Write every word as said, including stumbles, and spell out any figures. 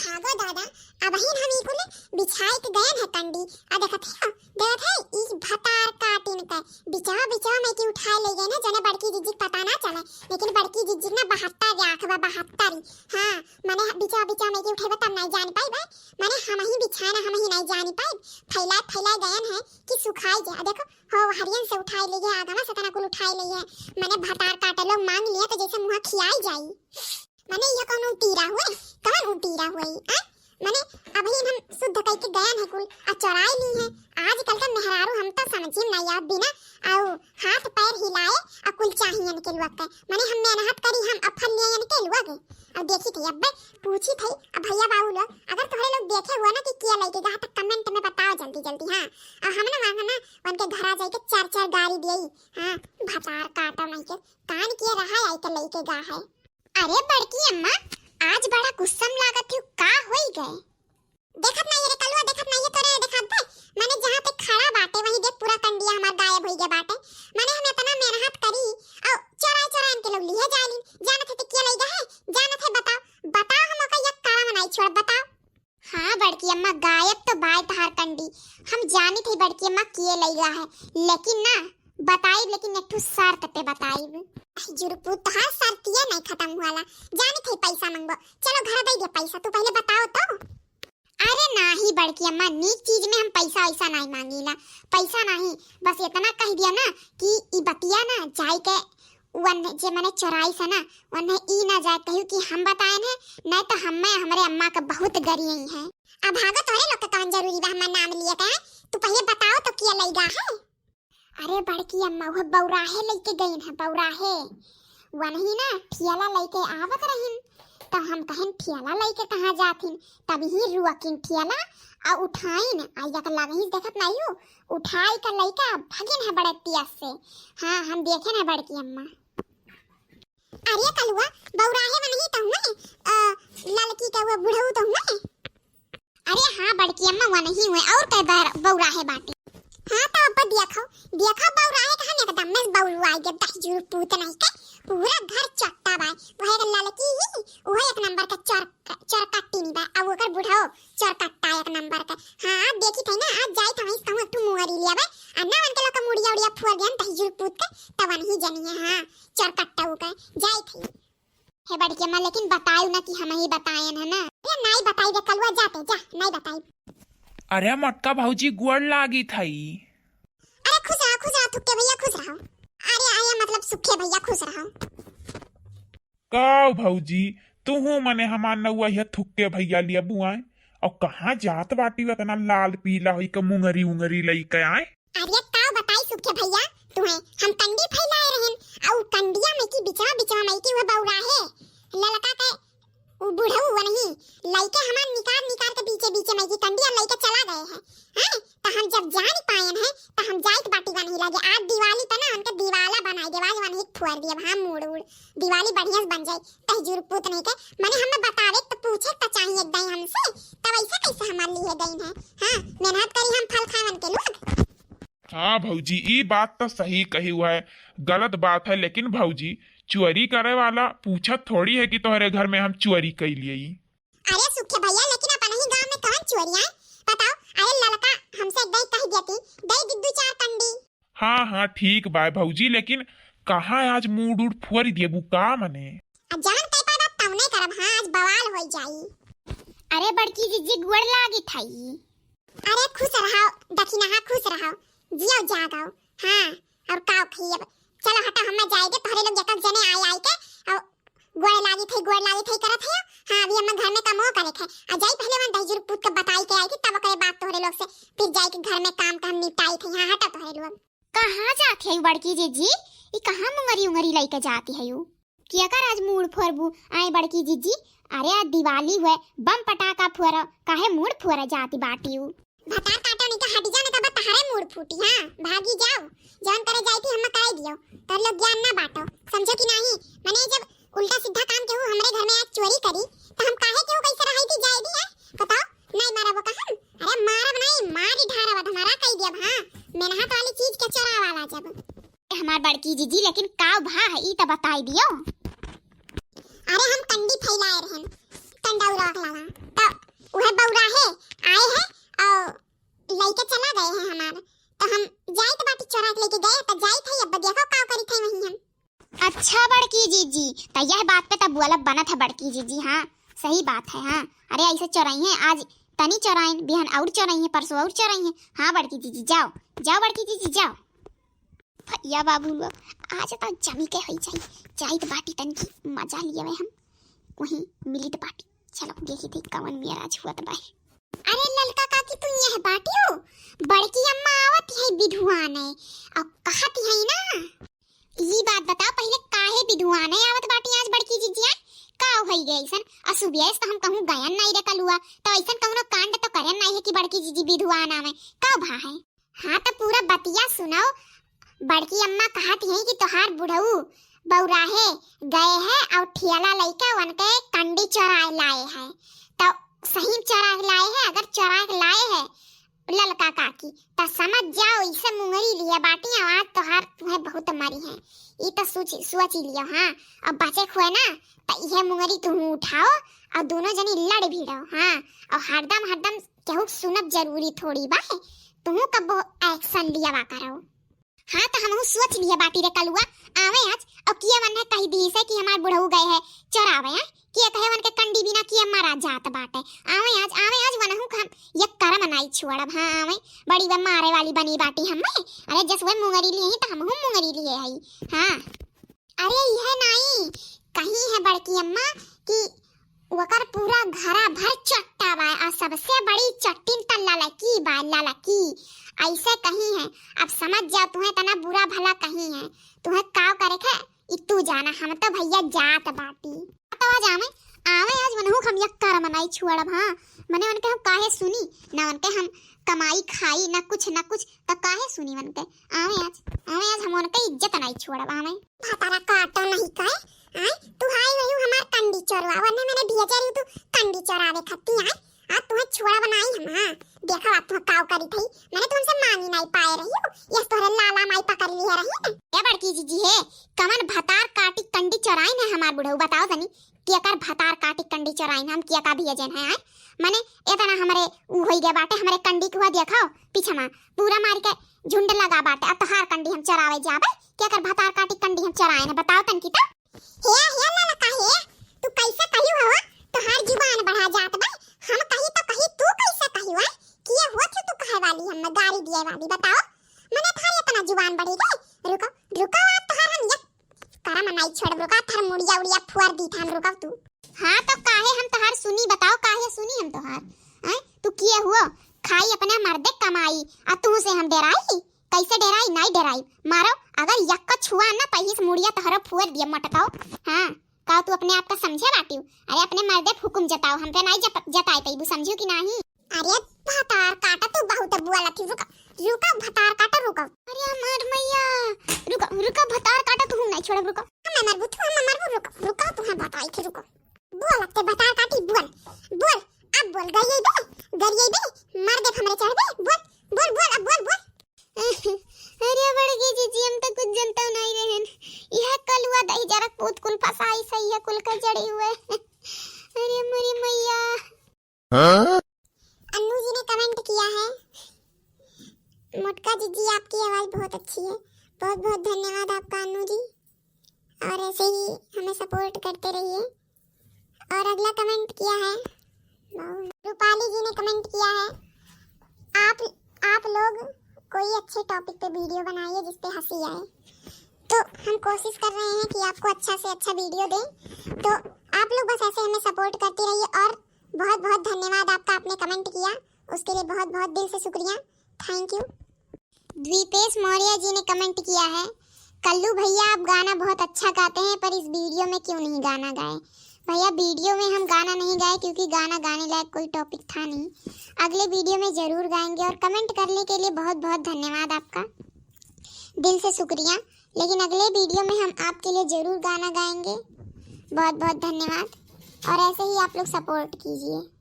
हाँ गो दादा, अबहिन हम ई कुल बिछाए के गयन है कंडी। आ देखत है, देखत है, ई भतार काटिन के बिचवा बिचवा में के उठाए ले गयन है, जने बड़की जिज्जी के पता ना चले। लेकिन बड़की जिज्जी ना बहत्तर आँख बा, बहत्तर। हाँ, मने बिचवा बिचवा में के उठेबे तब नहीं जान पाइबे। मने हमही बिछाए ना, हमही नहीं जान पाइब। फैलाए फैलाए गयन है कि सुखाई जाए। आ देखो, हो हरियन से उठाए ले गए, आगवा से तना कुल उठाए ले गए। मने भतार काटे लोग मांग लिया तो जैसे मुँह खियाई जाई। मने यह कौन उटीरा हुए? कौन उटीरा हुए, आ? मने अबही हम शुद्ध कई के गयन है कुल, आ चोराई ली है। आजकल का मेहरारू हम तो समझी में नहीं आवत बिना, आउ हाथ पैर हिलाए, आ कुल चाहियन के लुआ के। मने हम मेहनत करी, हम अफल लिए यन के लुआ के। अब देखी थे, अब्बे पूछी थे, अब भैया बाबू लोग, अगर तोहरे लोग देखे हुआ ना कि किया लइके गा, तो comment में बताओ जल्दी जल्दी, हाँ। और हम ना वहाँ ना उनके घरा जाइके चार चार गारी दिए, हाँ, भतार काटो नहीं के, कान किया रहा आई के लइके गा है। अरे बड़की अम्मा, आज बड़ा गुस्सा में लागत हो, का होई गए? देखत नहीं रे कलुआ, देखत नहीं है तोरे, देखत बे, मने जहाँ पे खड़ा बाटे वहीं देख पूरा कंडिया हमार गायब होई गया बाटे। मने हम इतना मेहनत करी और चोराई चोराई इनके लोग लिए जालिन। जानत है तो किया लइगा है, जानत है, बताओ, बताओ, हम ओका एक कारा में नहीं छोड़, बताओ। हाँ बड़की अम्मा, गायब तो बाय तहार कंडी, हम जानी थी बड़की अम्मा किए लइगा है, लेकिन ना बताइब, लेकिन एक ठो शर्त पे बताइब। जुरपू, तहार शर्तिया नहीं खत्म हुआला, जानी थी पैसा मंगबो। चलो घर दे दे पैसा, तू पहले बताओ तो। अरे नाही बड़की अम्मा, नीक चीज में हम पैसा वैसा नाही मांगीला, पैसा नाही, बस इतना कह दिया ना कि ई बतिया ना जाए के वन जे मने चोराई से ना, वन्हे ई ना जाए कहू कि हम बताए ने, नहीं तो हमें हमरे अम्मा के बहुत गरियई है। अब भागो, तोरे लोग के कौन जरूरी बा हमार नाम लिए के, तू पहले बताओ तो किया लइगा है। अरे बड़की अम्मा, वो बौराहे लइके गइन है, बौराहे। वनही ना ठियाला लइके आवत रहिन, तो हम कहन ठियाला लइके कहाँ जाथिन, तब ही रुअकिन ठियाला आ उठाइन, आ एक लगही देखत नहीं हो, उठाई का लइका भगिन है बड़े पियस से। हाँ, हम देखे ना बड़की अम्मा। अरे कलुआ, बौराहे वनही तो हुए, अ, ललकी के वो बुढ़ऊ तो हुए। अरे हाँ बड़की अम्मा, वनही हुए, और कई बार बौराहे बाटे। हाँ तो अब देखो, देखो बौराहे कहाँ एकदम में बौरू आ गया, दहजूर पूत नहीं के, पूरा घर चट्टा बाय। वह एक ललकी ही, वह एक नंबर का चर, चरकट्टी नहीं बा, अब ओकर बुढ़ऊ चरकट्टा एक नंबर का। हाँ, देखी थे ना, आज जाई था वहीं कहूँ एक ठो मुहरी लिया बा, आ ना उनके लोग का मुड़िया उड़िया फुआ गया दहजूर पूत के, तब वनही जनी है, हाँ, चरकट्टा उ के, जाई थे। हे बड़की अम्मा, लेकिन बतायु ना कि हम ही बताएन है ना। ए, नाई बताई रे कलुआ, जाते जा, नाई बताई। अरे मोटका भौजी, गोड़ लागी थई। अरे खुश रहो, खुश रहो, थुक्के भैया खुश रहो। अरे आया मतलब सुखे भैया खुश रहो। का भौजी, तुहू मने हमार नौआ यह थुक्के भैया लिया बुआए? और कहाँ जात बाटी इतना लाल पीला होई के मुंगरी उंगरी लई के आए? अरे का बताई सुखे भैया, तुहे हम कंडी फैलाए रहन, अउ कंडिया में की बिचवा बिचवा में की वो बौराहे ललका के उ बुढ़ऊ वो नहीं लइके हमार निकार निकार के बीचे बीचे में की कंडिया लइके चला गए हैं। हैं? तो हम जब जान पाएन है तो हम जाइत बाटी वनही लगे। आज दिवाली पे ना उनके दिवाला बनाई देवाल वनही फोड़ दिए हम मुड़ उड़। दिवाली बढ़िया से बन जाए। तहजूर पूत नहीं के, मने हमें बतावे तो पूछे तो चाहिए एक दाई हमसे, तब ऐसे कैसे हमारे लिए गई है? हाँ, मेहनत करी हम फल खाए मन के लोग। हाँ भौजी, ई बात तो सही कही हुआ है, गलत बात है, लेकिन भौजी, चोरी करे वाला पूछत थोड़ी है कि तोहरे घर में हम चोरी कई लिए। अरे सुखे भैया, लेकिन अपन ही गांव में कौन चोरी है बताओ? अरे ललका हमसे एक दाई कह देती, दे दी दू चार कंडी। हाँ, हाँ, ठीक बा भौजी, लेकिन कहाँ आज मूड उड फोड़ देबू का मने? अब जवन कह पाबा तवने करब, हाँ, आज बवाल होई जाई। अरे बड़की जिज्जी गोड़ लागी थाई। अरे खुश रहो, दखिनहा खुश रहो, जियो जागो। हाँ, और काव खइब? चलो हटा, हमें जाए दे, तोहरे लोग एक जने आए आए के, और गोड़ लागी थई, गोड़ लागी थई करत है। हाँ, अभी हमें घर में कमो करे थे। आ जाई पहले वन दहिजुर पूत के बताई के आई थी, तब ओकरे बाद तोहरे लोग से फिर जाई के घर में काम काम निपटाई थी। हाँ, हटा तोहरे लोग। कहाँ जात है बड़की जिज्जी? ई कहाँ मुंगरी उंगरी लइके जाती है यू? किया कर आज मूड़ फोरबू? आए बड़की जिज्जी, अरे आज दिवाली हुए, बम पटाखा फोरो, काहे मूड़ फोरे जाती बाटी यू? भतार काटो नहीं तो हट जा, नहीं तो बस तहरे मूड़ फूटी। हाँ, भागी जाओ, जौन करे जाई थी हम करे दियो। तोहरे लोग ज्ञान ना बाटो, समझो कि नहीं? मने जब उल्टा सीधा काम केहू हमरे घर में आज चोरी करी, तो हम काहे केहू कैसे रहाई थी जाए दी है? बताओ, नहीं मारब का हम? अरे मारब नहीं, मारी ढारब, हमारा कही दियब। हाँ, मेहनत वाली चीज के चोरावाला जब। ए, हमार बड़की जिज्जी, लेकिन का भा है, ई तो बताई दियो। अरे हम कंडी फैलाए रहन, कंडौरा वाला, तो बोला बनत है बड़की जीजी, हाँ, सही बात है, हाँ। अरे ऐसे चोराई है, आज तनी चोराइन, बिहान और चोराई है, परसों और चोराई है। हाँ बड़की जीजी जाओ, जाओ बड़की जीजी जाओ। भैया बाबू लोग, आज तो जमी के होई जाई, जाइत बाटी तनकी मजा लियावे हम, वहीं मिलित बाटी। चलो देखी थी कवन मेरा छुअत बाय। अरे ललका काकी, तू यह बाटियो? बड़की अम्मा आवत है बिधुआने, और कहत है ना, ई बात बताओ पहिले, काहे बिधुआने आवत बाटी आज बड़की जीजिया? का होई गए ऐसन? और सुबह से तो हम कहूँ गयन नहीं रे कलुआ, तो ऐसन कौनो कांड तो करन नहीं है कि बड़की जीजी बिधुआन आवे, का भा है? हाँ तो पूरा बतिया सुनो। बड़की अम्मा कहत है कि तोहार बुढ़ऊ बौराहे गए है और ठेला लइके उनके कंडी चोराए लाए है। तो सही चोराए लाए है, अगर चोराए लाए है ललका काकी, तो समझ जाओ इसे मुंगरी लिए बाटी, और आज तोहार तुम्हें बहुत मरी है। ई तो सोच, सोच ही लियो, हाँ। अब बचे हुए ना, तो यह मुंगरी तुम उठाओ और दोनों जनी लड़ भिड़ो, हाँ। और हरदम, हरदम केहू सुनब जरूरी थोड़ी बा है, तुहू कबो action लियावा करो। हाँ तो हमहू सोच लिहे बाटी रे कलुआ, आवे आज और किया वन है कही दी से कि हमार बुढ़ऊ गए है चरावे, हैं? किया कहे वन के कंडी बिना किया मारा जात बाटे। आवे आज, आवे आज वनहू हम ये करम नाई छोड़ब। हाँ आवे, बड़ी वे मारे वाली बनी बाटी हमें। अरे जस वे मुंगरी लिए ही तो हमहू मुंगरी लिए हई। हाँ। अरे यह नाई, कही है बड़की अम्मा कि ओकर पूरा घरा भर चट्टा बा, और सबसे बड़ी चट्टिन त ललकी बा, ललकी। ऐसे कही है, अब समझ जाओ तुम्हें तना बुरा भला कही है, तुम्हें काव करे खे, ई तू जाना, हम तो भैया जात बाटी। तो आज आवे, आवे आज मनहू हम यक्का रमनाई छुअड़ब, हाँ। मने उनके हम काहे सुनी, ना उनके हम कमाई खाई, ना कुछ, ना कुछ, तो काहे सुनी उनके? आवे आज, आवे आज हम उनके इज्जत नहीं छोड़ब, आवे। भतारा काटो नहीं कहे, आय, तू हाई वही हमार कंडी चोरवा, वरने मैंने भेजे रही तू कंडी चोरावे खत्ती, आय, आज तुम्हें छोड़ा बनाई हम, हाँ, देखा आज तुम्हें काव करी थी, मैंने तुमसे मांगी नहीं पाए रही हो, यस तोहरे लाला माई पकड़ लिए रही है। ए बड़की जीजी है, कमन भतार काटी कंडी चोराइन है हमार बुढ़ऊ, बताओ तनी, केकर भतार काटी कंडी चोराइन हम, केका भेजन है, आय, मने एतना हमरे उ होई गए बाटे, हमरे कंडी के हुआ देखो, पीछे मा पूरा मारी के झुंड लगा बाटे, अब तोहार कंडी हम चरावे जाबे, केकर भतार काटी कंडी हम चराए न, बताओ तनकी तो। हे, हे ललका हे, तू कैसे कहियो हो? तोहार जुबान बढ़ा जात बा, हम कही तो कही, तू कैसे कहियो है? किए हो तू, तू कहे वाली हम गारी दिए वाली, बताओ, मने थारी इतना जुबान बढ़ी गई, रुको, रुको, आप तोहार हम एक करम नाई छोड़ब, रुका, थार मुड़िया उड़िया फुअर दी थान, रुका तू। हाँ, तो काहे हम तोहार सुनी, बताओ, काहे सुनी हम तोहार? हैं? तू किए हुओ? खाई अपने मर्दे कमाई, आ तू से हम डेराई? कैसे डेराई? नाई डेराई। मारो, अगर यक्का छुआ ना, पहिस मुड़िया तोहरो फुअर दिया मटकाओ। हाँ, का तू अपने आप का समझे बाटियो? अरे अपने मर्दे हुकुम जताओ, हम पे नाई जत-, जताए तैबू, समझियो कि नाही? अरे भतार काटा, तू बहुत बोलत ही, रुका, रुका भतार काटा, रुका। अरे हमार मैया, रुका, रुका भतार काटा, तू नहीं छोड़ब, रुका। हम मरबू, तू हम मरबू, रुका, रुका, तू हम बताई थी, रुका। बोलत ते भतार काटी, बोल, बोल, अब बोल, गरिये बे, गरिये बे, मर दे हमरे चढ़ बे, बोल, बोल, बोल, अब बोल, बोल। अरे बड़की जीजी, हम तो कुछ जनता नहीं रहन, यह कलुआ दही जरक पूत कुल फसाई सही है, कुल का जड़ी हुए। अरे मोरी मैया। हाँ? अन्नू जी ने कमेंट किया है, "मोटका जीजी, आपकी आवाज़ बहुत अच्छी है।" बहुत बहुत धन्यवाद आपका अन्नू जी, और ऐसे ही हमें सपोर्ट करते रहिए। और अगला कमेंट किया है, रूपाली जी ने कमेंट किया है, "आप, आप लोग कोई अच्छे टॉपिक पे वीडियो बनाइए जिस पे हंसी आए।" तो हम कोशिश कर रहे हैं कि आपको अच्छा से अच्छा वीडियो दें, तो आप लोग बस ऐसे हमें सपोर्ट करते रहिए। और बहुत बहुत धन्यवाद आपका, आपने कमेंट किया, उसके लिए बहुत बहुत दिल से शुक्रिया, थैंक यू। द्वीपेश मौर्य जी ने कमेंट किया है, "कल्लू भैया, आप गाना बहुत अच्छा गाते हैं, पर इस वीडियो में क्यों नहीं गाना गाए?" भैया, वीडियो में हम गाना नहीं गाए क्योंकि गाना गाने लायक कोई टॉपिक था नहीं। अगले वीडियो में ज़रूर गाएंगे, और कमेंट करने के लिए बहुत बहुत धन्यवाद आपका, दिल से शुक्रिया। लेकिन अगले वीडियो में हम आपके लिए ज़रूर गाना गाएंगे। बहुत बहुत धन्यवाद, और ऐसे ही आप लोग सपोर्ट कीजिए।